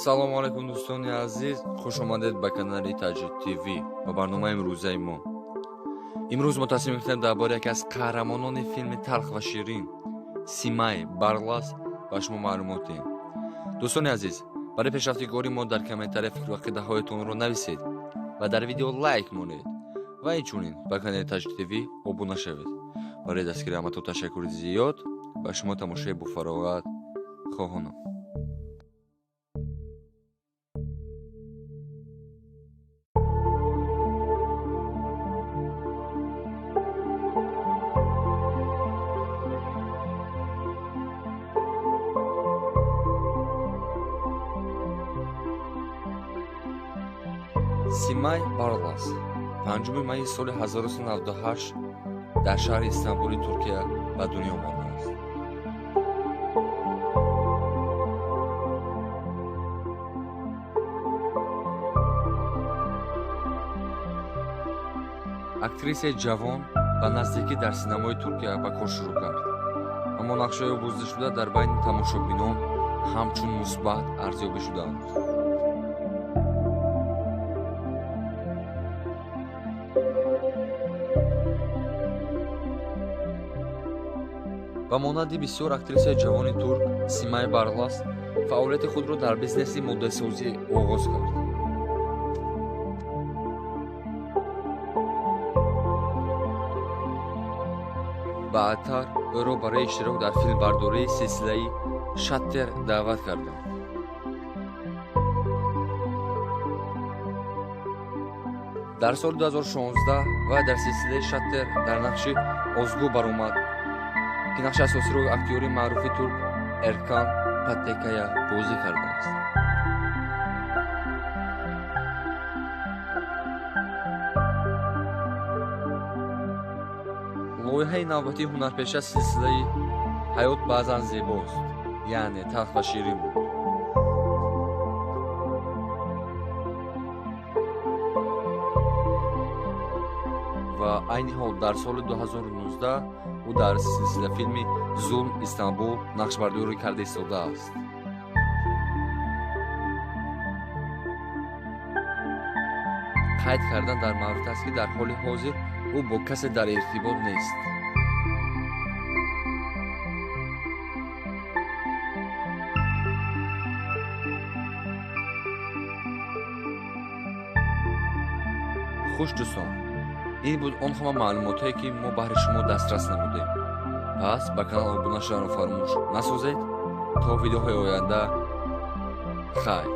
Салому алайкум, дӯстони азиз, хуш омадед ба канали Таҷик ТВ ва барномаи имрӯзаи мо. Имрӯз мо тасмим гирифтем дар бораи яке аз қаҳрамонони филми «Талх ва ширин» Симай Барлас ба шумо маълумот диҳем. Дӯстони азиз, барои пешрафти кори мо дар комментария фикру ақидаҳоятонро нависед ва дар видео лайк монед ва инчунин ба канали Таҷик ТВ обуна шавед. Барои дастгирии ҳаматон ташаккури зиёд, ба шумо тамошои бофароғат хоҳонам. Симай Барлас 5 майи соли 1998 дар шаҳри Истанбули Туркия ба дунё омадааст. Актрисаи ҷавон ба наздикӣ дар синамои Туркия ба кор шурӯъ кард, аммо нақшҳои ӯ боздидшуда дар байни тамошобинон ҳамчун мусбат арзёбӣ шудаанд. Ба монанди бисёр актрисаи ҷавони турк, Симай Барлас фаъолияти худро дар бизнеси моддасозӣ оғоз кард. Баъдтар ӯро барои иштирок дар филмбардории силсилаи «Шаттер» даъват карданд. Дар соли 2016 вай дар силсилаи «Шаттер» дар нақши Озгу баромад, ки нақши асосиро актёри маъруфи турк Эркан Патекая бозӣ кардааст. Лоиҳаи навбатии ҳунарпеша силсилаи «Ҳаёт баъзан зебост», яъне «Талх ва ширин» буд. Ва айни ҳол дар соли 2019 ӯ дар силсилафилми «Зулм Истанбул» нақшбардорӣ карда истодааст. Қайд кардан дар маврид аст, ки дар ҳоли ҳозир ӯ бо касе дар иртибот нест. Хуш дӯстон, ин буд он ҳама маълумотҳое, ки мо баҳри шумо дастрас намудем. Пас ба канал обуна шуданро фаромӯш насозед. То видеоҳои оянда, хайр.